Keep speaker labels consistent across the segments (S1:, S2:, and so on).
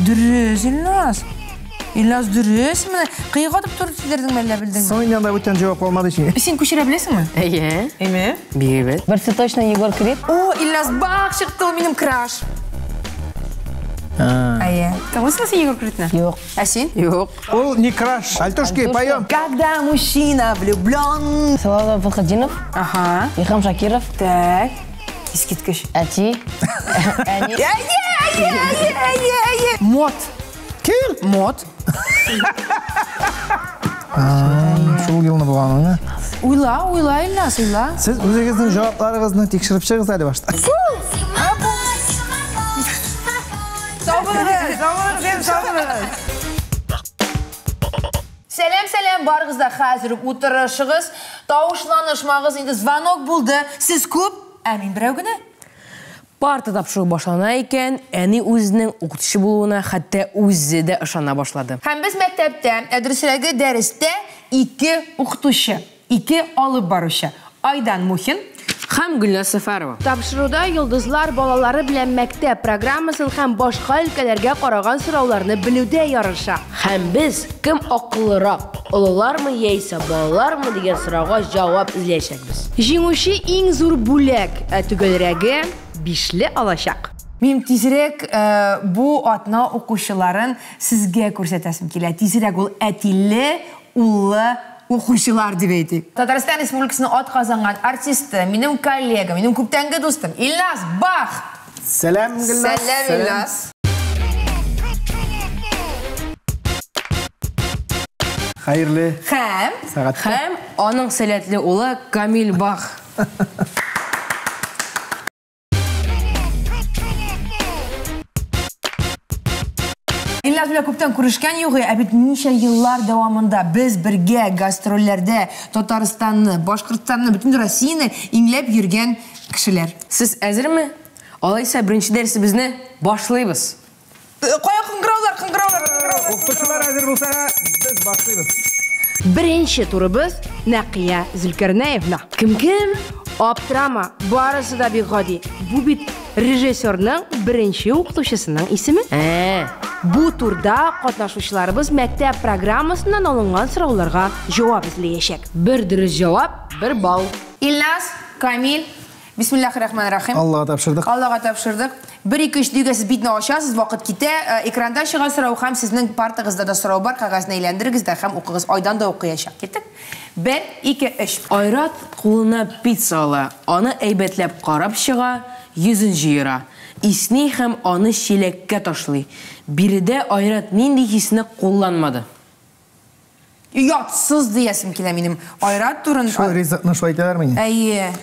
S1: Дөрес, Илназ. Илназ, дөрес. Менә кыек атып торып сөйләрдеңме әллә белдеңме?
S2: Соң инде анда бүтән җавап калмады ич.
S1: Син күчерә беләсеңме?
S3: Әйе.
S1: Әйме?
S3: Бик әйбәт.
S4: Берсе точно Егор Крид.
S1: О, Илназ Бах чыкты, ул минем краш. Әйе. Тыңлыйсыңмы син Егор Кридны?
S4: Юк.
S1: Ә син?
S3: Юк.
S2: Ул не краш. Альтушки, поем.
S1: Когда мужчина влюблен.
S4: Салават Фатхетдинов,
S1: Ага.
S4: Илһам Шакиров,
S1: Так. Искиткеч.
S4: әти, әни.
S1: Әйе, әйе, әйе, әйе, әйе. Мод.
S2: Кем?
S1: Мод.
S2: Шул елны булган, әйме?
S1: Уйла, уйла, Илназ, уйла.
S2: Сез үзегезнең җавапларыгызны тикшереп чыгыгыз әле башта.
S1: Сау булыгыз, сау булыгыз, сау булыгыз. Сәлам, сәлам, барыгыз да хәзер үк утырышыгыз. Тавышланышмагыз, инде звонок булды. Сез күп, ә мин берәү генә.
S3: Парта тапшыру башлана икән, әни үзенең укытучы булуына хәтта үзе дә ышана башлады.
S1: Һәм без мәктәптә, ә дөресрәге дәрестә ике укытучы, ике алып баручы. Айдан Мухин
S3: Һәм Гөлназ Сәфәрова.
S5: Тапшыруда йолдызлар балалары белән мәктәп программасын һәм башка өлкәләргә караган сорауларны белүдә ярыша.
S4: Һәм без кем акыллырак, олылармы яисә балалармы дигән сорауга җавап эзләячәкбез.
S5: Җиңүче иң зур бүләк, ә төгәлрәге бишле алачак.
S1: Мин тизрәк бу атна укучыларын сезгә күрсәтәсем килә. Тизрәк ул әтиле, уллы укучылар дип әйтик. Татарстан Республикасының атказанган артисты, минем коллега, минем күптәнге дустым Илназ Бах.
S2: Сәлам, Гөлназ.
S1: Сәлам, Илназ.
S2: Хәерле
S1: Һәм
S2: сәгать.
S3: Һәм аның сәләтле улы Камил Бах.
S1: Илназ белән күптән күрешкән юк, ә бит ничә еллар дәвамында без бергә гастрольләрдә Татарстанны, Башкортстанны, бөтен Россияне иңләп йөргән кешеләр.
S3: Сез әзерме? Алайса беренче дәресебезне башлыйбыз.
S1: Кая кыңгыраулар, кыңгыраулар, кыңгыраулар.
S2: Укытучылар әзер булса, без башлыйбыз.
S5: Беренче турыбыз Нәкыя Зөлкәрнәевна.
S3: Кем кем?
S5: Аптырама, барысы да бик гади. Бу бит режиссерның беренче укытучысының исеме. Бу турда катнашучыларыбыз мәктәп программасыннан алынган сорауларга җавап эзләячәк.
S3: Бер дөрес җавап, бер балл.
S1: Илназ, Камил, бисмиллахир-рахманир-рахим.
S2: Аллаһка тапшырдык.
S1: Аллаһка тапшырдык. 1 2 3 дигән сез битне ачасыз, вакыт китә, экранда чыга сорау һәм сезнең партагызда да сорау бар, кәгазьне әйләндерегез дә һәм укыгыз. Айдан да укыячак. Киттек. 1 2 3.
S3: Айрат кулына пицца ала, аны әйбәтләп карап чыга, йөзен җыера. Исни һәм аны чиләккә ташлый. Биредә Айрат нинди хисне кулланмады?
S1: Оятсыз диясем килә минем. Айрат турын.
S2: Шул ризыкны шулай әйтәләрме инде?
S1: Әйе.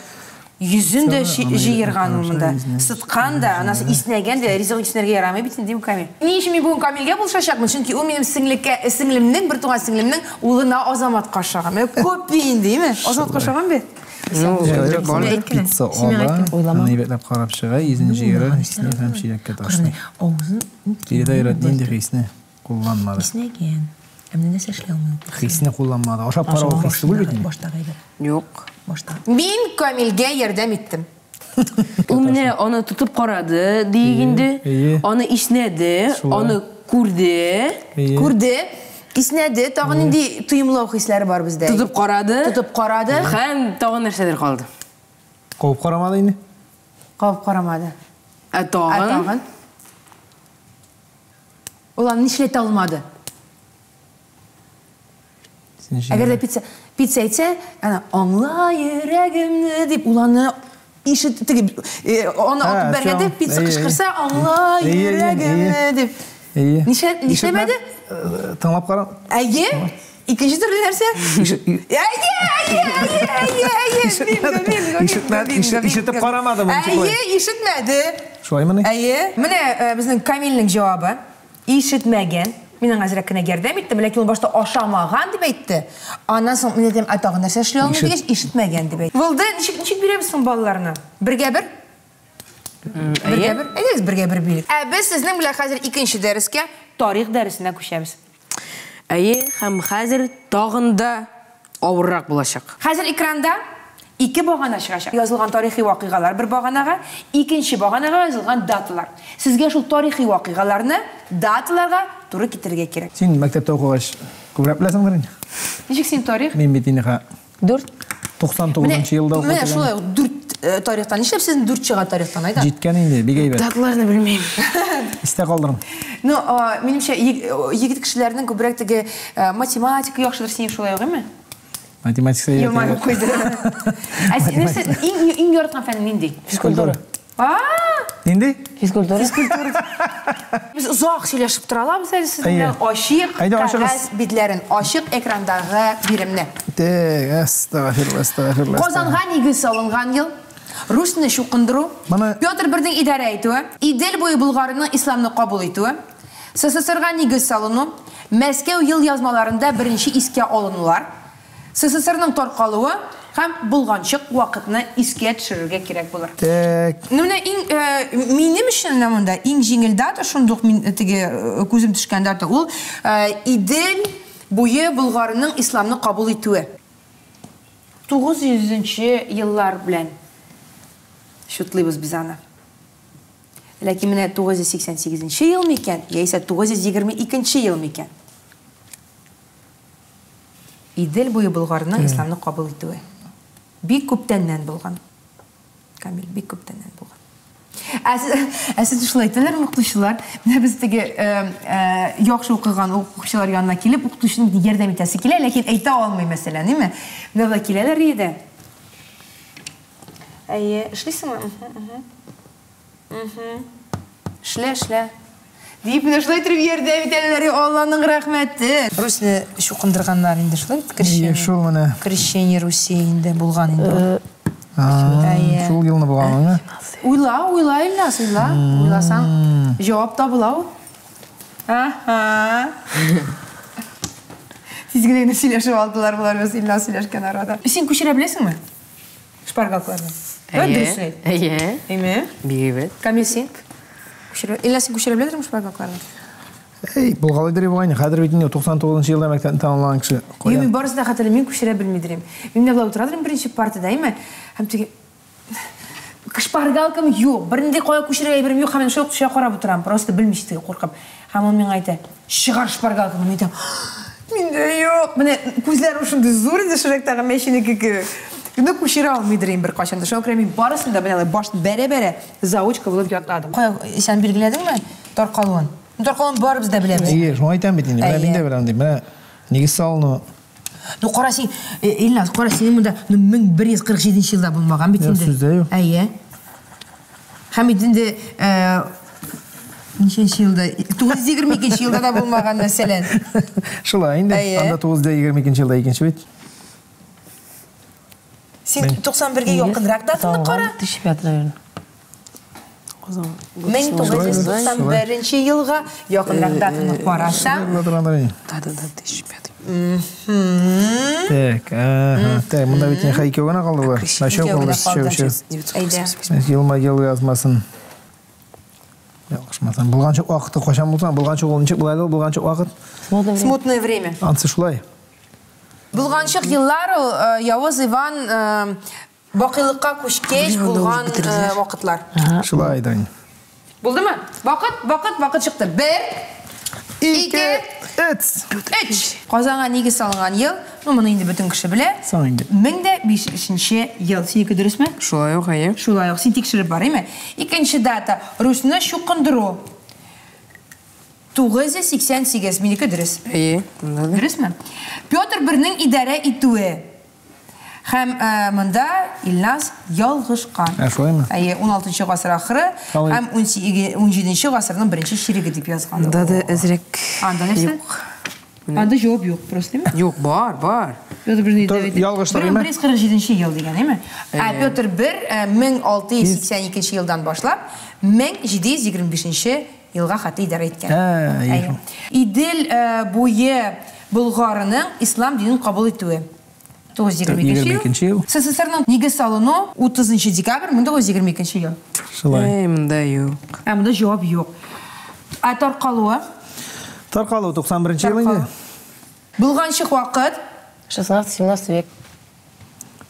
S1: Йөзен дә җыерган ул монда.
S2: Йөзен.
S1: Сыткан да, анасы иснәгән дә, ризык иснәргә ярамый бит инде, Камил. Ни өчен мин бүген Камилгә булышачакмын? Чөнки ул минем сеңлеккә, сеңлемнең, бер туган сеңлемнең улына Азаматка ошаган. Менә күп инде, димме? Азаматка ошаган бит.
S2: Пицца ала, аны әйбәтләп карап чыга, йөзен җыера, исни һәм чиләккә ташлый.
S1: Авызын
S2: Биредә Айрат нинди хисне кулланмады?
S1: иснәгән. Ә менә нәрсә эшли алмый ул?
S2: Хисне кулланмады. Ашап карау хис түгел бит инде.
S1: Баштагы әйбер.
S3: Юк.
S1: Башта. Мин Камилгә ярдәм иттем.
S3: Ул менә аны тотып карады, диек инде.
S2: Әйе.
S3: Аны иснәде,
S2: Шулай.
S3: аны күрде.
S2: Әйе.
S1: Күрде, иснәде, тагын нинди тоемлау хисләре бар бездә?
S3: Тотып карады.
S1: Тотып карады.
S3: Һәм тагын нәрсәдер калды.
S2: Кабып карамады инде.
S1: Кабып карамады.
S3: Ә
S1: Ә
S3: тагын?
S1: тагын? Ул аны нишләтә алмады? Әгәр дә пицца, пицца әйтсә, ана аңла йөрәгемне дип, ул аны ишет, теге, аны атып бәргәндә пицца кычкырса, аңла йөрәгемне дип. Нишләмәде?
S2: Тыңлап кара.
S1: Әйе. Икенче төрле нәрсә? Әйе, әйе, әйе, әйе, әйе.
S2: Ишетмәде, ишетеп карамады моны.
S1: Әйе, ишетмәде.
S2: Шулаймыни?
S1: Әйе. Менә безнең Камилнең җавабы. Ишетмәгән. Мин аңа әзрәк кенә ярдәм иттем, ләкин ул башта ашамаган дип әйтте. Аннан соң мин әйтәм, ә тагын нәрсә эшли алмый дигәч, ишетмәгән дип әйтте. Булды, ничек бирәбез соң балаларны? Бергә бер? Бергә бер? Әйдәгез бергә бер бирик. Ә без сезнең белән хәзер икенче дәрескә, тарих дәресенә күчәбез.
S3: Әйе, һәм хәзер тагын да авыррак булачак.
S1: Хәзер экранда Ике багана чыгачак. Язылган тарихи вакыйгалар бер баганага, икенче баганага язылган даталар. Сезгә шул тарихи вакыйгаларны даталарга туры китерергә кирәк.
S2: Син мәктәптә укыгач күбрәк беләсеңдер инде.
S1: Ничек син тарих?
S2: Мин бит инде ха.
S3: 4.
S2: 99 елда укып.
S1: Менә шулай ук 4 тарихтан. Нишләп сезнең 4 чыга тарихтан, Айдар?
S2: Җиткән инде, бик әйбәт.
S3: Даталарны белмим.
S2: Истә калдырым.
S1: Ну, минемчә, егет кешеләрнең күбрәк теге математика яхшыдыр, синең шулай ук, әйме?
S2: Математика әйбәт.
S1: Елмаеп куйды. Ә син нәрсә, иң яраткан фәнең нинди?
S2: Физкультура. Нинди?
S3: Физкультура.
S1: Физкультура. Без озак сөйләшеп тора алабыз әле сезнең белән. Ачык кәгазь битләрен, ачык экрандагы биремне.
S2: Так, астагфирулла, астагфирулла.
S1: Казанга нигез салынган ел, Русьны чукындыру, Петр I-нең идарә итүе, Идел буе Болгарының исламны кабул итүе, СССРга нигез салыну, Мәскәү ел язмаларында беренче искә алынулар, СССРның таркалуы һәм болганчык вакытны искә төшерергә кирәк булыр.
S2: Так.
S1: Ну, менә иң минем өчен менә монда иң җиңел дата, шундук мин теге күзем төшкән дата ул Идел буе Болгарының исламны кабул итүе. 900 еллар белән шутлыйбыз без аны. Ләкин менә 988 ел микән, яисә 922 ел микән? Идел буе Болгарының исламны кабул итүе. Бик күптәннән булган. Камил, бик күптәннән булган. Ә сез шулай әйтәләрме, укытучылар? Менә без теге яхшы укыган укучылар янына килеп, укытучының ярдәм итәсе килә, ләкин әйтә алмый, мәсәлән, әйме? Менә болай киләләр иде. Әйе, эшлисеңме? Эшлә, эшлә. Дип, менә шулай итеп ярдәм итәләр, Алланың рәхмәте. Русьны чукындырганнар инде шулай бит, крещение.
S2: Әйе, шул менә.
S1: Крещение Руси инде булган инде.
S2: Шул елны булган, әйме?
S1: Уйла, уйла, Илназ, уйла. Уйласаң, җавап табыла ул. Аһа. Тиз генә генә сөйләшеп алдылар болар без Илназ сөйләшкән арада. Син күчерә беләсеңме? Шпаргалкаларны.
S3: Әйе. Әйе.
S1: Әйме?
S3: Бик әйбәт.
S1: Камил, син? Күчерә. Илназ, син күчерә беләсеңме шпаргалкаларны?
S2: Әй, булгалыйдыр бугай. Хәзер бит инде 99 елда мәктәпне тәмамлаган кеше.
S1: Юк, мин барысын да хәтерлим, мин күчерә белмидерим. Мин менә болай утырадырым беренче партада, әйме? Һәм теге шпаргалкам юк, бернинди кая күчерергә әйберем юк, һәм мин шул укытучыга карап утырам, просто белмичә теге куркып. Һәм ул миңа әйтә, чыгар шпаргалкаңны. Мин әйтәм, миндә юк. Менә күзләрем шундый зур инде Шректагы мәченеке кебек. Ну, күчерә алмыйдыр инде беркайчан да. Шуңа күрә мин барысын да менә баш бәрә-бәрә заучка булып ятладым. Кая, син билгеләдеңме таркалуын? Таркалуын барыбыз да беләбез.
S2: Әйе, шуңа әйтәм бит инде. Менә мин дә беләм дип. Менә нигез салыну.
S1: Ну, кара син, Илназ, кара синең монда 1147 елда булмаган бит инде.
S2: Сүз дә юк.
S1: Әйе. Һәм бит инде ничәнче елда? 922 елда да булмаган, мәсәлән.
S2: Шулай инде. Анда 922 елда икенче бит.
S1: Син 91-гә якынрак датаны кара.
S3: 1005, наверное.
S1: 1991 елга якынрак датаны карасаң.
S3: Да, да, да, 1005.
S2: Так, ага, так, монда бит инде икәү генә калдылар. Өчәү калды, өчәү, өчәү. Елма ел язмасын. Ялгышмасам, булганчык вакыты кайчан булса, булганчык ул ничек була әле ул булганчык вакыт?
S1: Смутное время.
S2: Ансы шулай.
S1: Булганчык еллар ул Явыз Иван бакыйлыкка күчкәч булган вакытлар.
S2: Шулай, Дань.
S1: Булдымы? Вакыт, вакыт, вакыт чыкты. 1, 2,
S2: 3.
S1: 3. Казанга нигез салынган ел, ну моны инде бөтен кеше белә.
S2: Соң инде.
S1: 1005 ел. Синеке дөресме?
S3: Шулай ук, әйе.
S1: Шулай ук. Син тикшереп бар, әйме? Икенче дата Русьны чукындыру. 988. Минеке дөрес.
S3: Әйе.
S1: Дөресме? Петр I-нең идарә итүе. Һәм монда Илназ ялгышкан.
S2: Ә шулаймы?
S1: Әйе, 16 гасыр ахыры һәм 17 гасырның беренче чиреге дип язган.
S3: Анда да әзрәк.
S1: Анда нәрсә?
S3: Юк.
S1: Анда җавап юк, просто, әйме?
S3: Юк, бар, бар.
S1: Петр I идарә итүе.
S2: Ялгышлар, әйме?
S1: 1147 ел дигән, әйме? Ә Петр I 1682 елдан башлап 1725 елга хәтле идарә иткән.
S2: Әйе.
S1: Идел буе Болгарының ислам динен кабул итүе. 922 ел. СССРның нигез салыну 30 декабрь 1922 ел.
S2: Шулай.
S3: Әй, монда юк.
S1: Ә монда җавап юк. Ә таркалуы?
S2: Таркалу 91 ел инде.
S1: Булганчык вакыт
S4: 16-17 век.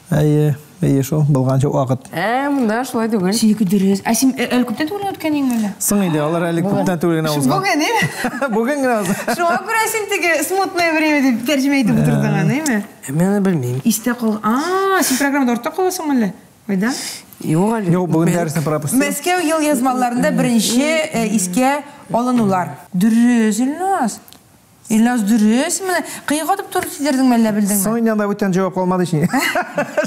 S2: Әйе. Әйе шул, булганчы вакыт.
S3: Ә, монда шулай түгел.
S1: Синеке дөрес. Ә син әле күптән түгел үткән идеңме әллә?
S2: Соң иде, алар әле күптән түгел генә узган.
S1: Бүген, әйме?
S2: Бүген генә узган.
S1: Шуңа күрә син теге смутное время дип тәрҗемә итеп утырдың аны, әйме?
S3: Ә мин аны белмим.
S1: Истә кал. А, син программада артта каласың әллә? Айда?
S3: Юк әле.
S2: Юк, бүген дәресне пропустил.
S1: Мәскәү ел язмаларында беренче искә алынулар. Дөрес, Илназ. Илназ дөрес. Менә кыек атып туры китердеңме әллә белдеңме?
S2: Соң инде анда бүтән җавап калмады ич.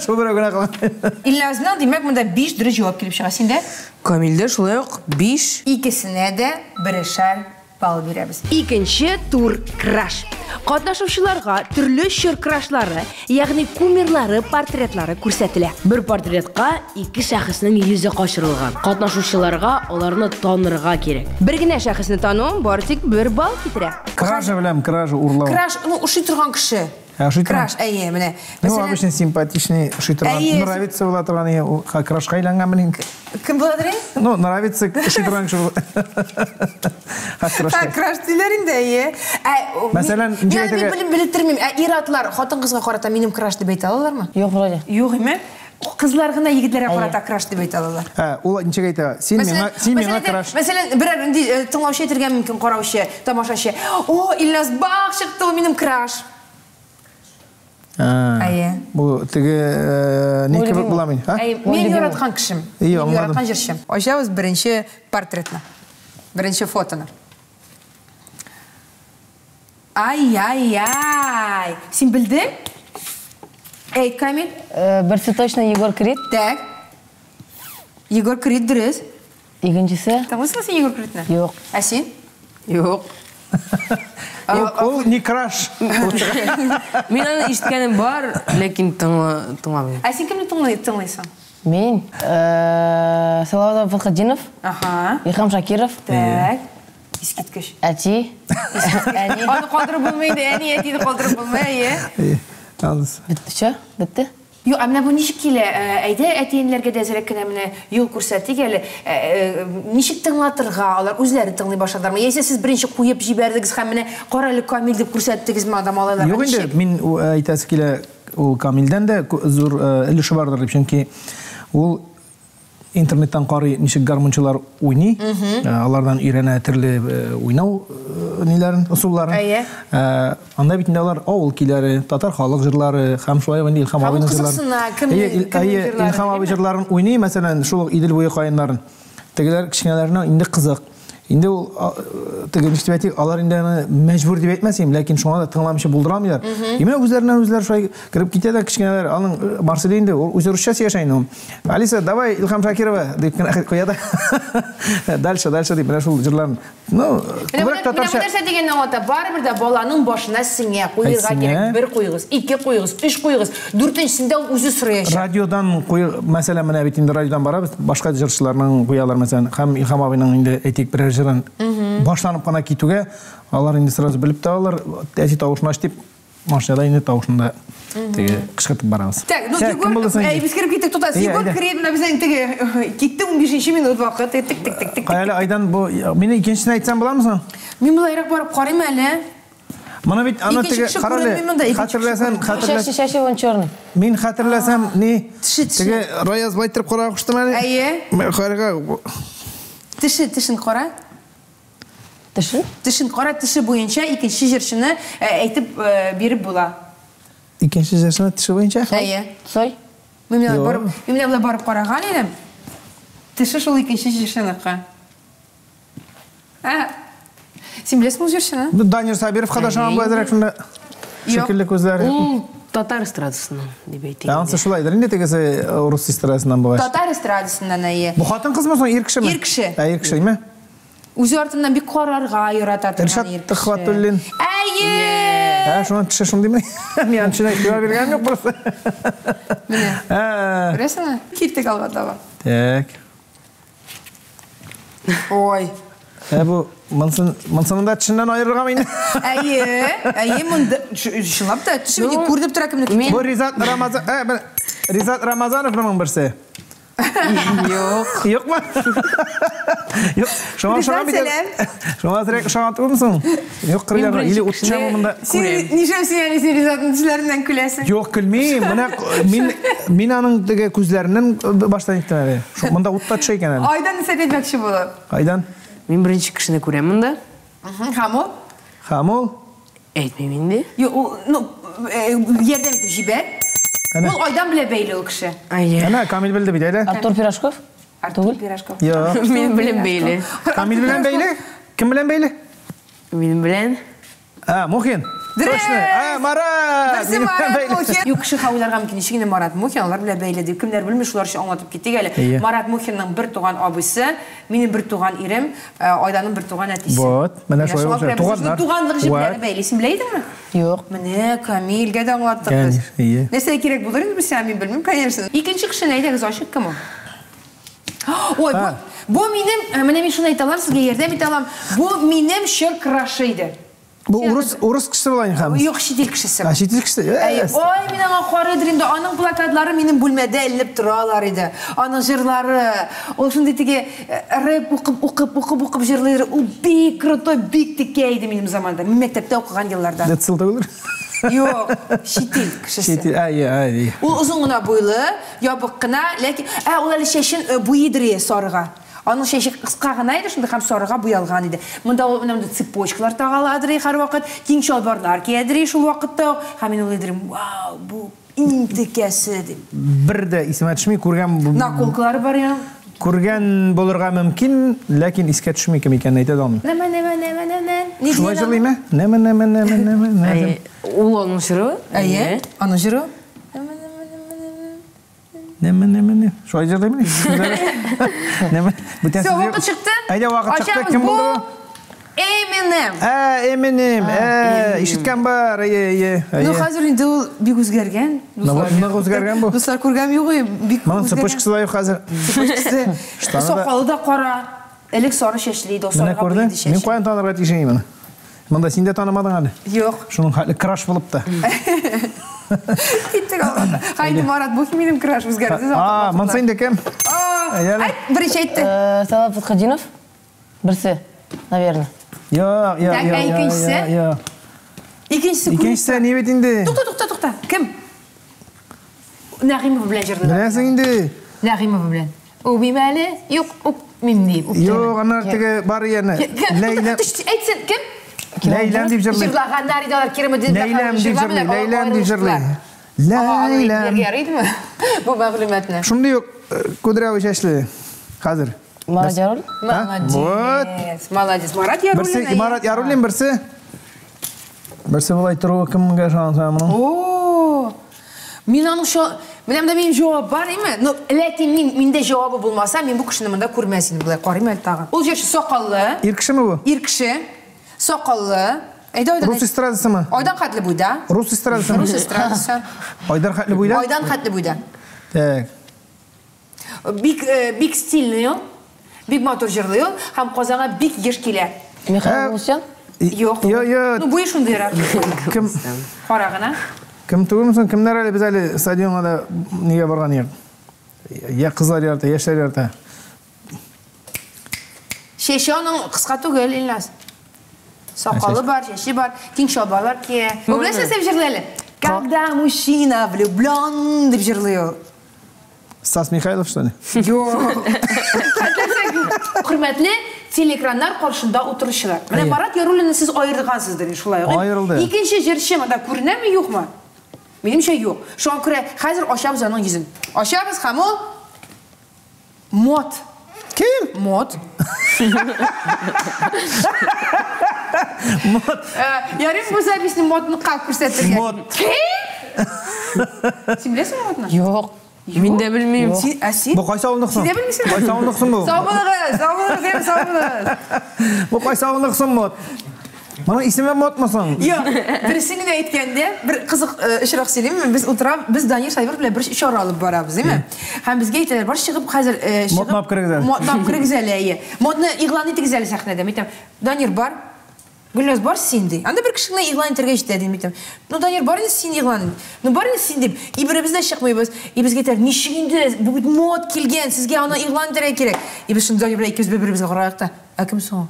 S2: Шул берәү генә калган.
S1: Илназның, димәк, монда 5 дөрес җавап килеп чыга. Синдә?
S3: Камилдә шулай ук 5.
S1: Икесенә дә берешәр балл бирәбез.
S5: Икенче тур краш. Катнашучыларга төрле чор крашлары, ягъни кумирлары портретлары күрсәтелә.
S4: Бер портретка ике шәхеснең йөзе качырылган. Катнашучыларга аларны танырга кирәк.
S5: Бер генә шәхесне тану бары тик бер балл китерә.
S2: Кража беләм, кража урлау.
S1: Краш, ну, ошый торган кеше.
S2: Ә, ошый торган?
S1: Краш, әйе, менә.
S2: Ну,
S1: Мәсәлән,
S2: обычно симпатичный, ошый торган,
S1: Әйе.
S2: нравится була торган, ие, ул крашка әйләнгән белән.
S1: Кем буладыр, әй?
S2: Ну, нравится, ошый торган кеше була. Ха, крашка.
S1: Ха, краш диләр инде, әйе. Ә,
S2: Мәсәлән,
S1: мин
S2: ничек
S1: аны
S2: әйтергә?
S1: белеп белеттермим. Ә ир-атлар хатын-кызга карата минем краш дип әйтә алалармы?
S6: Юк, вроде.
S1: Юк, име? Кызлар гына егетләргә карата краш дип әйтә алалар.
S2: Ә, ул ничек әйтә? Син миңа, син миңа краш.
S1: Мәсәлән, берәр инде тыңлаучы әйтергә мөмкин, караучы, тамашачы. О, Илназ Бах чыкты, ул минем краш. Әйе.
S2: Бу теге ни кебек була мин, ха?
S1: Әйе, мин яраткан кешем.
S2: Әйе,
S1: Мин
S2: аңладым.
S1: яраткан җырчым. Ачабыз беренче портретны. Беренче фотоны. Ай-яй-яй. Син белдең? Әйт, Камил.
S6: Берсе точно Егор Крид.
S1: Так. Егор Крид дөрес.
S6: Икенчесе?
S1: Тыңлыйсыңмы син Егор Кридны?
S6: Юк.
S1: Ә син?
S3: Юк.
S2: Ул не краш.
S3: Мин аны ишеткәнем бар, ләкин тыңламыйм.
S1: Ә син кемне тыңлыйсың?
S6: Мин, Салават Фатхетдинов.
S1: Аһа.
S6: Илһам Шакиров.
S1: Так. Искиткеч.
S6: Әти. Әни.
S1: Аны калдырып булмый инде, әни, әтине калдырып булмый, әйе.
S2: Әйе. Анысы.
S6: Бетте, чё? Бетте?
S1: Юк, ә менә бу ничек килә? Әйдә, әти-әниләргә дә әзрәк кенә менә юл күрсәтик әле. Ничек тыңлатырга? Алар үзләре тыңлый башладылармы? Яисә сез беренче куеп җибәрдегез һәм менә кара әле Камил дип күрсәттегезме анда малайларга?
S2: Юк инде,
S1: Ничек?
S2: мин әйтәсе килә, ул Камилдән дә зур өлеше бардыр дип, чөнки ул интернеттан карый ничек гармунчылар уйный, алардан өйрәнә төрле уйнау ниләрен, ысулларын.
S1: Әйе.
S2: Анда бит инде алар авыл көйләре, татар халык җырлары һәм шулай ук инде Илһам
S1: Һәм ул
S2: абыйның җырларын.
S1: кызыксына, кемнең,
S2: Әйе,
S1: кемнең
S2: әйе,
S1: җырлары,
S2: Илһам абый
S1: әйеме?
S2: җырларын уйный, мәсәлән, шул ук Идел буе каеннарын. Тегеләр кечкенәләренә инде кызык. Инде ул, теге ничек дип әйтик, алар инде аны мәҗбүр дип әйтмәсем, ләкин шуңа да тыңламыйча булдыра алмыйлар. Именно үзләреннән үзләре шулай кереп китә дә кечкенәләр, аның Марсель инде, ул үзе русча сөйләшә инде ул. Алиса, давай Илһам Шакирова дип кенә куя да. Дальше, дальше дип менә шул җырларын. Ну,
S1: Менә
S2: күбрәк татарча.
S1: бу нәрсә дигәнне аңлата. Барыбер дә баланың башына сеңә, куерга
S2: Сеңә.
S1: кирәк. Бер куйгыз, ике куйгыз, өч куйгыз, дүртенчесендә ул үзе сораячак.
S2: Радиодан куй, мәсәлән, менә бит инде радиодан барабыз, башка җырчыларның куялар, мәсәлән, һәм Илһам абыйның инде әйтик берәр җырын башланып кына китүгә, алар инде сразу белеп тә алалар, әти тавышын ач дип, машинада инде тавышын да теге кычкыртып барабыз.
S1: Так, ну,
S2: Сә,
S1: Егор,
S2: кем булды соң инде?
S1: без кереп киттек, тотас.
S2: Әйе,
S1: Егор
S2: әйдә.
S1: Крид, менә безнең теге, китте унбишенче минут вакыт, тик, тик, тик, тик, тик.
S2: Кая әле, Айдан, бу, мине икенчесен әйтсәм буламы соң?
S1: Мин болайрак барып карыйм әле.
S2: Моны бит аны
S1: Икенче
S2: теге,
S1: кеше
S2: кара әле,
S1: күренми монда, икенче кеше
S2: хәтерләсәм,
S1: күренми.
S2: хәтерләсәм.
S6: Шәше, шәше, он черный.
S2: Мин хәтерләсәм, ни?
S1: Теше, теше.
S2: Теге Раяз былай иттереп карарга куштым әле.
S1: Әйе.
S2: Мин карарга.
S1: Теше, тешен кара.
S6: Тешен?
S1: Тешен кара, теше буенча икенче җырчыны әйтеп биреп була.
S2: Икенче җырчыны теше буенча?
S1: Әйе.
S6: Цой?
S1: Мин менә
S2: Юк.
S1: барып, мин менә болай барып караган идем. Теше шул икенче җырчыныкы. Ә, син беләсеңме ул җырчыны?
S2: Бу Данир Сабировка да шаман була әзрәк шунда.
S1: Юк.
S2: Шикелле күзләре.
S3: Ул татар эстрадасыннан дип әйтик.
S2: Ә, анысы шулайдыр. Инде тегесе рус эстрадасыннан булгач.
S1: Татар эстрадасыннан, әйе.
S2: Бу хатын кызмы соң, ир кешеме?
S1: Ир кеше.
S2: Ә, ир кеше, әйме?
S1: Үзе артыннан бик карарга ярата торган
S2: Илшат
S1: ир кеше.
S2: Төхвәтуллин.
S1: Әйе!
S2: Ә, шуның теше шундыймы? Мин аны төшенә игътибар биргәнем юк просто.
S1: Менә.
S2: Ә.
S1: Күрәсеңме? Киттек алга таба.
S2: Так.
S1: Ой.
S2: Ә, бу монсын да тешеннән аерыргамы инде?
S1: Әйе, әйе, монда чынлап та теше бит күренеп тора кемнеке.
S2: Бу Ризат Рамазан, ә, бер, Ризат Рамазанов моның берсе.
S3: Юк.
S2: Юкмы? Юк. Шуңа ошаган бит. Шуңа әзрәк ошаган түгелме соң? Юк, кырыйларга или ут төшәме монда?
S1: Син нишләп син әле син Ризатның төсләреннән көләсең?
S2: Юк, көлмим. Менә мин мин аның теге күзләреннән баштан иттем әле. Шул монда ут та төшә икән әле.
S1: Айдан нәрсә әйтмәкче булып?
S2: Айдан.
S3: Мин беренче кешене күрәм монда.
S1: Һәм ул?
S2: Һәм ул?
S3: Әйтмим инде.
S1: Юк, ул, ну, ярдәм итеп җибәр. Ул Айдан белән бәйле ул кеше.
S3: Әйе.
S2: Әнә, Камил белде бит, әйдә.
S6: Артур Пирожков?
S1: Артур Пирожков.
S2: Юк.
S3: Минем белән бәйле.
S2: Камил белән бәйле? Кем белән бәйле?
S3: Минем белән.
S2: А, Мухин.
S1: Дөрес!
S2: Точно. А, Марат!
S1: Берсе
S2: Минем белән
S1: Марат
S2: бәйле.
S1: Мухин. Юк, кеше уйларга мөмкин. Ничек инде Марат Мухин алар белән бәйле дип. Кемнәр белми, шулар өчен аңлатып китик әле.
S2: Әйе.
S1: Марат Мухинның бер туган абыйсы, минем бер туган ирем, Айданың бер туган әтисе.
S2: Вот, менә шулай
S1: шуңа
S2: булса,
S1: күрә без
S2: туганнар.
S1: шуны туганлык җепләре
S2: Вот.
S1: бәйли. Син белә идеңме?
S6: Юк.
S1: Менә Камилгә дә аңлаттык без.
S2: Конечно, әйе.
S1: Нәрсә кирәк булыр инде бу сиңа, мин белмим, конечно. Икенче кешене әйдәгез ачык кем ул? Ой, бу, бу минем, менә мин шуны әйтә алам, сезгә ярдәм итә алам. Бу минем чор крашы иде.
S2: Бу урыс, урыс кешесе була инде хәм.
S1: Юк, чит ил кешесе.
S2: А, чит ил кешесе.
S1: Әй, ой, мин аңа карыйдыр инде. Аның плакатлары минем бүлмәдә эленеп торалар иде. Аның җырлары, ул шундый теге рэп укып, укып, укып, укып җырлый. Ул бик крутой, бик текә иде минем заманда. Мин мәктәптә укыган елларда.
S2: Децл түгелдер.
S1: Юк, чит ил кешесе.
S2: Чит ил, әй, әй.
S1: Ул озын гына буйлы, ябык кына, ләкин ә ул әле чәчен буйыдыр сарыга. Аның чәче кыска гына иде, шунда һәм сарыга буялган иде. Монда ул менә монда цепочкалар тагаладыр һәрвакыт, киң чалбарлар киядер шул вакытта. Һәм мин уйлыйдыр, вау, бу иң текәсе дип.
S2: Бер дә исемә төшми, күргән
S1: Наколкалары бар я.
S2: Күргән булырга мөмкин, ләкин искә төшми кем икәнен әйтә дә алмыйм.
S1: Нәмә, нәмә, нәмә, нәмә. Ни
S2: Шулай
S1: дигән
S2: җырлыймы? Нәмә, нәмә, нәмә, нәмә, нәмә.
S3: Ул аның җыры?
S1: Әйе, аның җыры.
S2: Нәмә, нәмә, нәмә. Шулай җырлыймы? Нәмә. Бүтән
S1: Всё,
S2: сүз юк.
S1: вакыт чыкты.
S2: Әйдә, вакыт чыкты.
S1: Ачабыз.
S2: Кем
S1: Бу
S2: булды бу?
S1: Eminem.
S2: Ә, Eminem. Ә, ишеткән бар. Әйе, әйе.
S1: Ну, хәзер инде ул бик үзгәргән.
S2: Нык үзгәргән бу.
S1: Дуслар күргән юк, бик
S2: Моның цепочкасы да юк хәзер.
S1: Цепочкасы. Сакалы да кара. Элек сары чәчле иде,
S2: Менә
S1: сарыга
S2: күрдең?
S1: буйды чәче.
S2: Мин каян танырга тиеш идем моны? Монда син дә танымадың әле.
S1: Юк.
S2: Шуның хәтле краш булып та.
S1: Киттек алга. Хайди Марат, бу минем краш үзгәрде.
S2: А, монысы инде кем?
S1: Айт, беренче әйтте.
S6: Салават Фатхетдинов? Берсе, наверное.
S2: Юк, юк,
S1: Так,
S2: юк,
S1: ә
S2: юк,
S1: икенчесе?
S2: юк.
S1: Икенчесе.
S2: Икенчесе ни бит инде?
S1: Тукта, тукта, тукта. Кем? Нәгыймова белән җырлыйлар.
S2: Беләсең инде.
S1: Нәгыймова белән. Үбим әле? Юк, үпмим дип.
S2: Юк, аннары теге бар яне. Ләйлә.
S1: Әйтсен, кем?
S2: Ләйләм дип җырлый.
S1: Җырлаганнар иде алар Кереме дип.
S2: Ләйләм дип җырлый, Ләйләм дип җырлый. Ләйләм.
S1: Ярыйдымы? Бу мәгълүматны.
S2: Шундый ук кудрявый чәчле. Хәзер.
S6: Марат Яруллин?
S1: Молодец. Молодец. Марат Яруллин.
S2: Берсе Марат Яруллин, берсе. Берсе болай торуы кемгә ышансаң моның?
S1: О! Мин аның шо, менә монда минем җавап бар, име? Но ләкин мин миндә җавабы булмаса, мин бу кешене монда күрмәс идем. Болай карыйм әле тагын. Ул җырчы сакаллы.
S2: Ир кешеме бу?
S1: Ир кеше. Сакаллы. Әйдә, Айдан.
S2: Рус эстрадасымы?
S1: Айдан хәтле буйда.
S2: Рус эстрадасымы?
S1: Рус эстрадасы.
S2: Айдар хәтле буйда?
S1: Айдан хәтле буйда.
S2: Так.
S1: Бик бик стильный ул. Бик матур җырлый ул һәм Казанга бик еш килә.
S6: Михаил Галустян?
S1: Юк.
S2: Йо, йо.
S1: Ну, буе шундыйрак.
S2: Кем?
S1: Кара гына.
S2: Кем түгелме соң? Кемнәр әле без әле стадионга да нигә барган идек? Я кызлар ярата, яшьләр ярата.
S1: Чәче аның кыска түгел, Илназ. Сакалы бар, чәче бар, киң чалбарлар кия. Бу беләсез нәрсә дип җырлый әле? Когда мужчина влюблен, дип җырлый ул.
S2: Стас Михайлов, что ли?
S1: Юк. Хөрмәтле телеэкраннар каршында утыручылар. Менә Марат Яруллинны сез аерылгансыздыр инде шулай ук.
S2: Аерылды.
S1: Икенче җырчы монда күренәме, юкмы? Минемчә, юк. Шуңа күрә хәзер ачабыз аның йөзен. Ачабыз һәм ул Мот.
S2: Кем?
S1: Мот.
S2: Мот.
S1: Ярый бу записьне Мотныкка күрсәтергә.
S2: Мот.
S1: Кем? Син беләсеңме Мотны?
S6: Юк.
S3: Мин дә белмим.
S1: Син, ә син?
S2: Бу кайсы авылныкы соң?
S1: Син дә белмисеңме?
S2: Кайсы авылныкы соң бу?
S1: Сау булыгыз, сау булыгыз, әйме, сау булыгыз.
S2: Бу кайсы авылныкы соң Мот? Моның исеме Мотмы соң?
S1: Юк, дөресен генә әйткәндә, бер кызык очрак сөйлимме? Без утырабыз, без Данир Сабир белән бер чара алып барабыз, димме? Һәм безгә әйтәләр, бар чыгып хәзер чыгып.
S2: Мотны алып керегез әле.
S1: Мотны алып керегез әле, әйе. Мотны игълан итегез әле сәхнәдә. Мин әйтәм, Данир бар. Гөлназ, бар син, ди. Анда бер кеше генә игълан итәргә җитә, дим әйтәм. Ну, Данир, бар инде син игълан ит. Ну, бар инде син дип. И беребез дә чыкмыйбыз. И безгә әйтәләр, ничек инде, бу бит мод килгән, сезгә аны игълан итәргә кирәк. И без шунда Данир белән икебез бер-беребезгә карадык та, ә кем соң ул?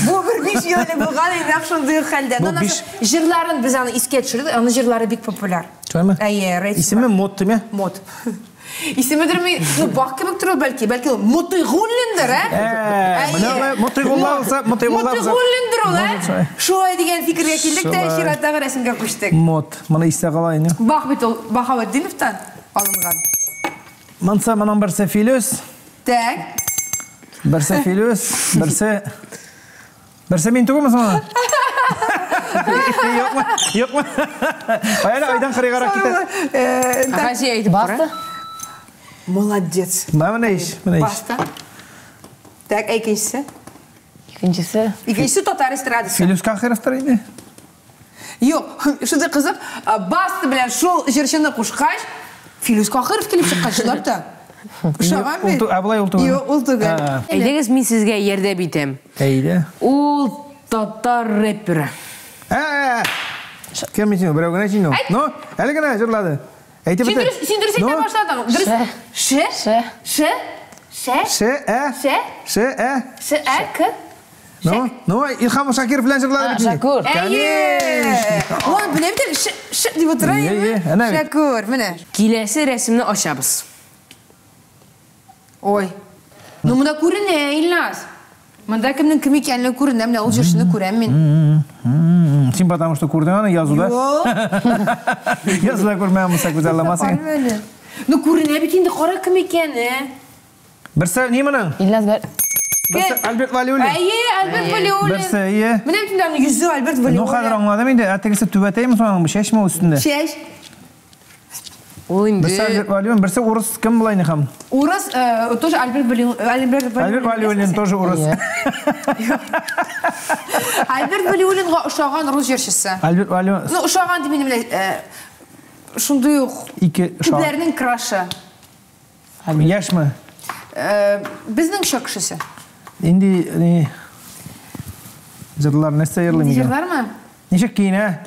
S1: Бу бер 5 ел элек булган инде, нәкъ шундый ук хәлдә.
S2: Бу
S1: Ну, аннан
S2: биш-
S1: соң җырларын без аны искә төшердек, аның җырлары бик популяр.
S2: Шулаймы?
S1: Әйе, рейтинг
S2: Исеме
S1: бар.
S2: Мод димә?
S1: Мод. Исемедерме? Ну, Бах кебек тора бәлки. Бәлки ул Мотыйгуллиндыр, ә?
S2: Ә, менә алай Мотыйгулла булса, Мотыйгулла булса.
S1: Мотыйгуллиндыр ул,
S2: Может,
S1: ә?
S2: шулай.
S1: Шулай дигән фикергә килдек тә,
S2: Шулай.
S1: чираттагы рәсемгә күчтек.
S2: Мод. Моны истә кала инде.
S1: Бах бит ул Баһаветдиновтан алынган.
S2: Монсы моның берсе Филүс.
S1: Так.
S2: Берсе Филүс, берсе Берсе мин түгелме соң? Юкмы? Юкмы? Әле айдан кырыйгарак китә.
S3: Гази әйтеп кара.
S6: Баста?
S1: Молодец.
S2: Менә ич, менә ич.
S1: Баста. Так, ә икенчесе?
S6: Икенчесе.
S1: Икенчесе татар эстрадасы.
S2: Филүс Кахировтыр инде.
S1: Юк, шундый кызык, Баста белән шул җырчыны кушкач, Филүс Кахиров килеп чыккан чынлап та. Ошаган бит.
S2: Ә болай ул түгел.
S1: Юк, ул түгел.
S3: Әйдәгез, мин сезгә ярдәм итәм.
S2: Әйдә.
S3: Ул татар рэперы.
S2: Ә! Кем исеме? Берәү генә җиңде. Ну, әле генә җырлады. Әйтеп
S1: Син
S2: бетер.
S1: дөрес, син дөрес әйтә башладың. Дөрес. Ш.
S6: Ш.
S1: Ш. Ш.
S2: Ш, ә.
S1: Ш.
S2: Ш, ә.
S1: Ш, ә, К.
S2: Ну, ну, Илһам Шакиров белән җырлады бит.
S6: Шакур.
S1: Әйе. Ул белә бит, ш, ш дип утыра
S2: Әйе, әнә бит.
S1: Шакур, менә.
S3: Киләсе рәсемне ачабыз.
S1: Ой. Ну, монда күренә, Илназ. Монда кемнең кем икәнлеге күренә, менә ул җырчыны күрәм мин.
S2: Син потому что күрдең аны язуда.
S1: Юк.
S2: Язуда күрмәгән булса күз алдамасың.
S1: Ну, күренә бит инде, кара кем икәне.
S2: Берсе ни моның?
S6: Илназ Гар...
S2: Берсе Альберт Валиуллин.
S1: Әйе, Альберт Валиуллин.
S2: Берсе, әйе.
S1: Менә бит инде аның йөзе Альберт
S2: Ну, хәзер
S1: Валиуллин.
S2: аңладым инде. Ә тегесе түбәтәйме соң аның? Чәчме ул өстендә?
S1: Чәч.
S3: Ул инде
S2: Берсе Альберт Валиуллин, берсе урыс кем була инде һәм?
S1: Урыс, тоже Альберт Валиуллин. Альберт
S2: Альберт Валиуллин тоже урыс.
S1: Альберт Валиуллинга ошаган рус җырчысы.
S2: Альберт Валиуллин.
S1: Ну, ошаган дип инде менә шундый ук
S2: Ике ошаган.
S1: күпләрнең крашы.
S2: Яшьме?
S1: Безнең чор кешесе.
S2: Инде ни җырлар нәрсә җырлый микән?
S1: Җырлармы?
S2: Ничек киенә?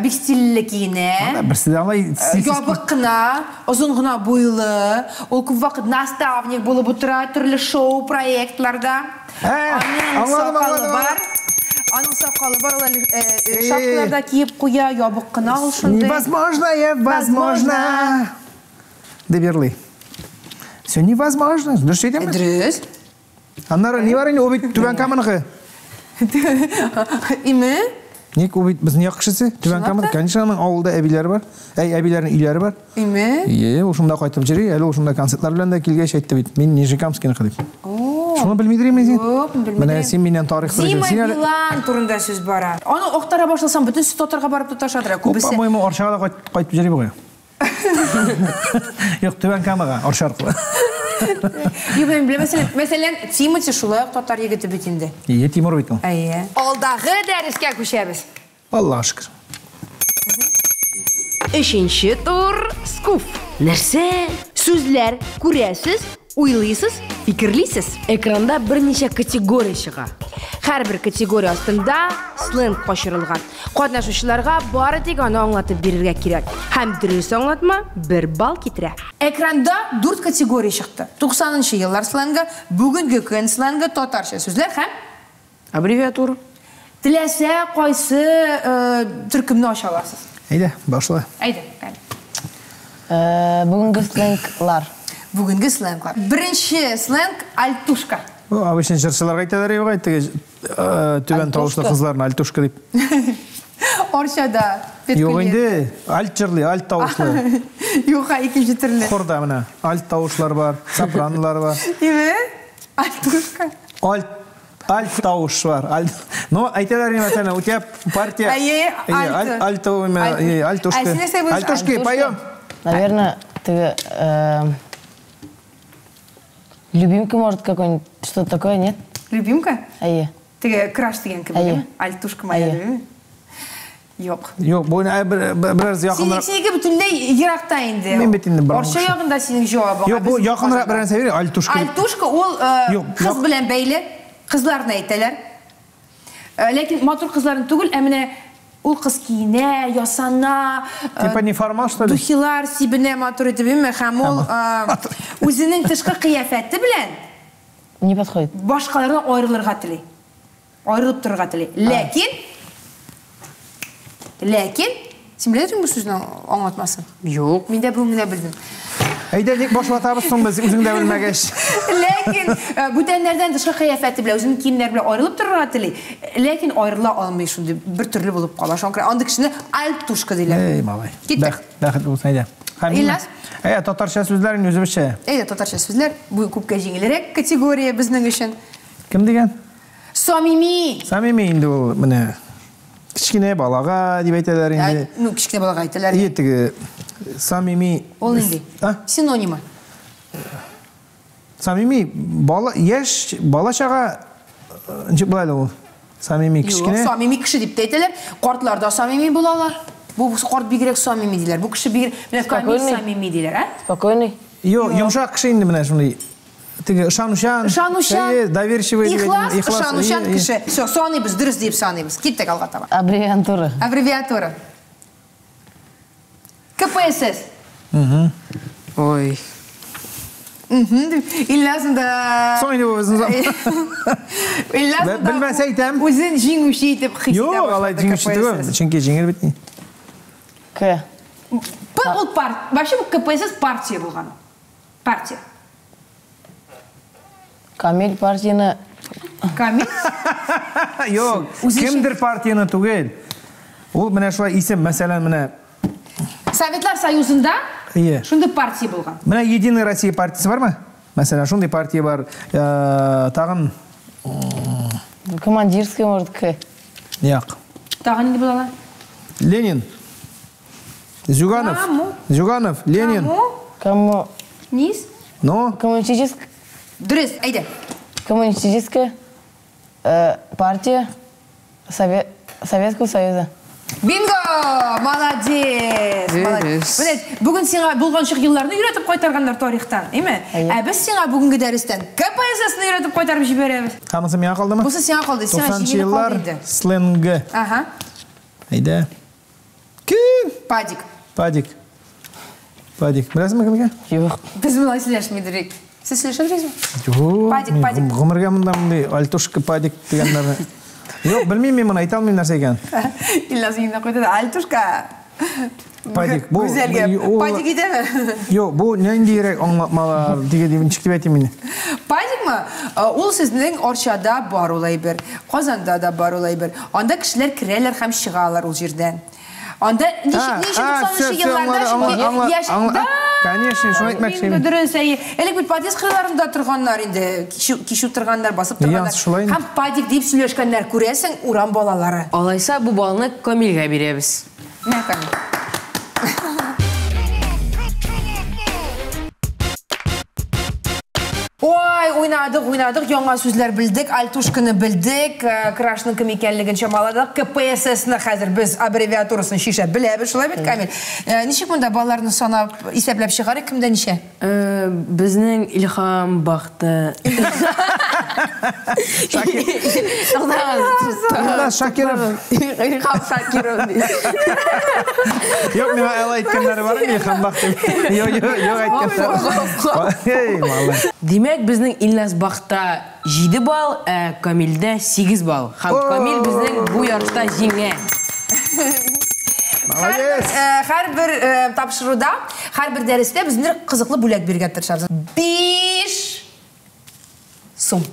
S1: Бик стильле киенә.
S2: Берсе дә алай
S1: Ябык кына, озын гына буйлы. Ул күп вакыт наставник булып утыра төрле шоу проектларда. Аның сакалы бар. Аның сакалы бар, ул әле шапкаларда киеп куя, ябык кына ул шундый.
S2: Невозможное, возможно. Дип җырлый. Все невозможно. Дөрес әйтәме?
S1: Дөрес.
S2: Аннары ни бар инде, ул бит Түбән Каманыкы.
S1: Име?
S2: Ник ул бит безнең як кешесе? Түбән Камада, конечно, аның авылда әбиләре бар. Әй, әбиләренең өйләре бар.
S1: Име?
S2: Ие, ул шунда кайтып йөри, әле ул шунда концертлар белән дә килгәч әйтте бит, мин Нижнекамскийныкы дип. Шуны белмидер идең син?
S1: Юк, белмидер.
S2: Менә син миннән тарих сорыйсың.
S1: Дима Билан турында сүз бара. Аны актара башласаң, бөтенесе татарга барып тоташадыр, күбесе.
S2: По-моему, Арчага да кайтып йөри бугай. Юк, Түбән Камага, Арча аркылы.
S1: Юк, мин беләм, мәсәлән, мәсәлән, Тимати шулай ук татар егете бит инде.
S2: Ие, Тимур бит ул.
S1: Әйе. Алдагы дәрескә күчәбез.
S2: Аллаһ шөкер.
S5: Өченче тур скуф.
S4: Нәрсә?
S5: Сүзләр күрәсез, уйлыйсыз, фикерлисез.
S4: Экранда берничә категория чыга.
S5: Һәрбер категория астында сленг качырылган. Катнашучыларга бары тик аны аңлатып бирергә кирәк. Һәм дөрес аңлатма бер балл китерә.
S1: Экранда дүрт категория чыкты. 90 еллар сленгы, бүгенге көн сленгы, татарча сүзләр һәм
S3: аббревиатура.
S1: Теләсә кайсы төркемне ача аласыз.
S2: Әйдә, башла.
S1: Әйдә, әйдә.
S6: Бүгенге сленглар.
S1: Бүгенге сленглар. Беренче сленг альтушка.
S2: Бу обычно җырчыларга әйтәләр юк, теге түбән тавышлы кызларны альтушка дип.
S1: Арчада.
S2: Юк инде, альт җырлый, альт тавышлы.
S1: Юк, икенче төрле.
S2: Хорда менә альт тавышлар бар, сопранолар бар.
S1: Име? Альтушка.
S2: Альт, альт тавыш бар. Альт. Ну, әйтәләр инде, мәсәлән, у тебя партия.
S1: Әйе, альт.
S2: Альтовый, альтушка. Альтушки, поем.
S6: Наверное, ты любимка, может, какой-нибудь, что-то такое, нет?
S1: Любимка?
S6: Әйе.
S1: Теге краш дигән кебек,
S6: Әйе.
S1: Альтушка моя любимая. Юк.
S2: Юк, бу бераз якынрак.
S1: Синеке бөтенләй еракта инде.
S2: Мин бит инде бармын.
S1: Арча ягында синең җавабың.
S2: Юк, бу якынрак бер нәрсә бир, альтушка.
S1: Альтушка ул кыз белән бәйле, кызларны әйтәләр. Ләкин матур кызларны түгел, ә менә ул кыз киенә, ясана,
S2: Типа неформал, что ли?
S1: Духилар сибенә матур итеп, әйме? Һәм ул үзенең тышкы кыяфәте белән
S6: Не подходит.
S1: башкалардан аерылырга тели. Аерылып торырга тели. Ләкин ләкин син беләсеңме бу сүзнең аңлатмасын?
S3: Юк.
S1: Мин дә бүген генә белдем.
S2: Әйдә, ник баш ватабыз соң без, үзең дә белмәгәч.
S1: Ләкин бүтәннәрдән тышкы кыяфәте белән, үзенең киемнәре белән аерылып торырга тели, ләкин аерыла алмый, шундый бер төрле булып кала. Шуңа күрә андый кешене альтушка диләр.
S2: Эй, малай.
S1: Киттек.
S2: Бәхетле булсын, әйдә. Һәм
S1: Ильяс?
S2: Әйдә, татарча сүзләр инде үзебезчә.
S1: Әйдә, татарча сүзләр бу күпкә җиңелрәк категория безнең өчен.
S2: Кем дигән?
S1: Самими.
S2: Самими инде ул менә кечкенә балага дип әйтәләр инде.
S1: Ну, кечкенә балага әйтәләр.
S2: Ие, теге самими.
S1: Ул нинди?
S2: А?
S1: Синонимы.
S2: Самими бала, яшь бала чага ничек була әле ул? Самими кечкенә.
S1: Юк, самими кеше дип тә әйтәләр. Картлар да самими булалар. Бу карт бигрәк самими диләр. Бу кеше бигрәк, менә Камил самими диләр, а?
S6: Спокойный.
S2: Юк, йомшак кеше инде менә шундый. Теге ышанучан,
S1: Ышанучан,
S2: доверчивый,
S1: ихлас, ышанучан кеше. Все, саныйбыз, дөрес дип саныйбыз. Киттек алга таба.
S6: Аббревиатура.
S1: Аббревиатура. КПСС.
S3: Ой.
S1: Ильясның да...
S2: Соң инде бу безнең
S1: Ильясның да
S2: Белмәсә әйтәм.
S1: Үзен җиңүче итеп хис итә.
S2: Юк, алай җиңүче түгел, чөнки җиңел бит.
S6: К.
S1: П ул пар, вообще бу КПСС партия булган. Партия.
S6: Камиль партияне...
S1: Камиль?
S2: Юк, кемдер партияне түгел. Ул менә шулай исем, мәсәлән, менә
S1: Советлар Союзында шундый партия булган.
S2: Менә Единая Россия партиясе бармы? Мәсәлән, шундый партия бар. Тагын
S6: Командирская, может, К.
S2: Юк.
S1: Тагын нинди була ала?
S2: Ленин. Зюганов. Зюганов, Ленин.
S6: Кому?
S1: Низ?
S2: Ну?
S6: Коммунистическая.
S1: Дөрес, әйдә.
S6: Коммунистическая партия Советского Союза.
S1: Бинго! Молодец! Молодец. Менә бүген сиңа булганчык елларны өйрәтеп кайтарганнар тарихтан, әйме? Ә без сиңа бүгенге дәрестән КПССны өйрәтеп кайтарып җибәрәбез.
S2: Һәммәсе миңа калдымы?
S1: Бусы сиңа калды. Сиңа җиңел калды инде.
S2: Сленгы.
S1: Ага.
S2: Әйдә. Кем?
S1: Падик.
S2: Падик. Падик. Беләсеңме кем икән?
S6: Юк.
S1: Без болай сөйләшмидер. Сез сөйләшәсезме?
S2: Юк.
S1: Падик, падик.
S2: Гомергә монда мондый альтушка падик дигәннәрне. Юк, белмим мин моны, әйтә алмыйм нәрсә икән.
S1: Ильяс өенә куйды да, альтушка.
S2: Падик, бу
S1: Гүзәлгә. Падик итәме?
S2: Юк, бу ниндирәк аңлатмалар, диге дип ничек дип әйтим инде.
S1: Падикмы? Ул сезнең Арчада бар ул әйбер, Казанда да бар ул әйбер. Анда кешеләр керәләр һәм чыгалар ул җирдән. Анда ничек 90 елларда чөнки яшь. Да!
S2: Конечно, шуны әйтмәкче идем.
S1: Дөрес, әйе. Элек бит подъезд кырыйларында торганнар инде, кичү торганнар, басып торганнар. Һәм падик дип сөйләшкәннәр, күрәсең, урам балалары.
S3: Алайса бу балны Камилгә бирәбез.
S1: Мә, Камил. Ой, уйнадык, уйнадык, яңа сүзләр белдек, альтушканы белдек, крашның кем икәнлеген чамаладык, КПССны хәзер без аббревиатурасын шишә беләбез, шулай бит, Камил? Ничек монда балларны санап, исәпләп чыгарыйк, кемдә ничә?
S3: Безнең Илһам Бахты.
S2: Шакиров.
S3: Илһам Шакиров.
S2: Юк, миңа алай әйткәннәре бар, Илһам Бахты. Юк, юк, юк әйткәннәре. Эй, малай.
S3: Димәк, безнең Илназ Бахта 7 балл, ә Камилдә 8 балл. Һәм Камил безнең бу ярышта җиңә.
S2: Молодец!
S1: Һәрбер тапшыруда, һәрбер дәрестә без бер кызыклы бүләк бирергә тырышабыз. 5 сум.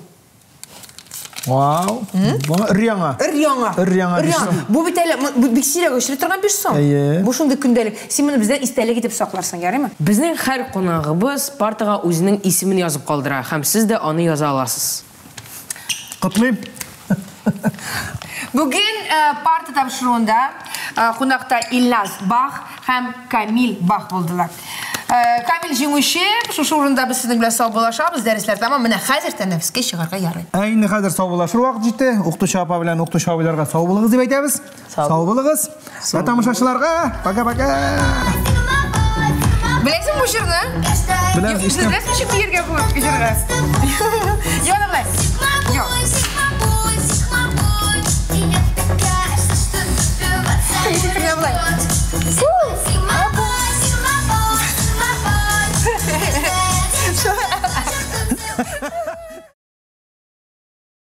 S2: Вау! Өр-яңа.
S1: Өр-яңа.
S2: Өр-яңа 5 сум.
S1: Бу бит әле бик сирәк очрый торган 5 сум. Бу шундый көндәлек. Син моны бездән истәлек итеп сакларсың, ярыймы?
S3: Безнең һәр кунагыбыз партага үзенең исемен язып калдыра, һәм сез дә аны яза аласыз.
S2: Котлыйм.
S1: Бүген парта тапшыруында кунакта Илназ Бах һәм Камил Бах булдылар. Камил җиңүче, шушы урында без сезнең белән саубуллашабыз, дәресләр тәмам. Менә хәзер тәнәфескә чыгарга ярый.
S2: Ә инде хәзер саубуллашыр вакыт җитте. Укытучы апа белән укытучы абыйларга сау булыгыз дип әйтәбез. Сау булыгыз. Ә тамашачыларга пока-пока.
S1: Беләсең бу җырны?
S2: Беләм, ишетәм.
S1: Беләсең ничек биергә бу җырга? Яна белән. Юк. Менә болай. Фу!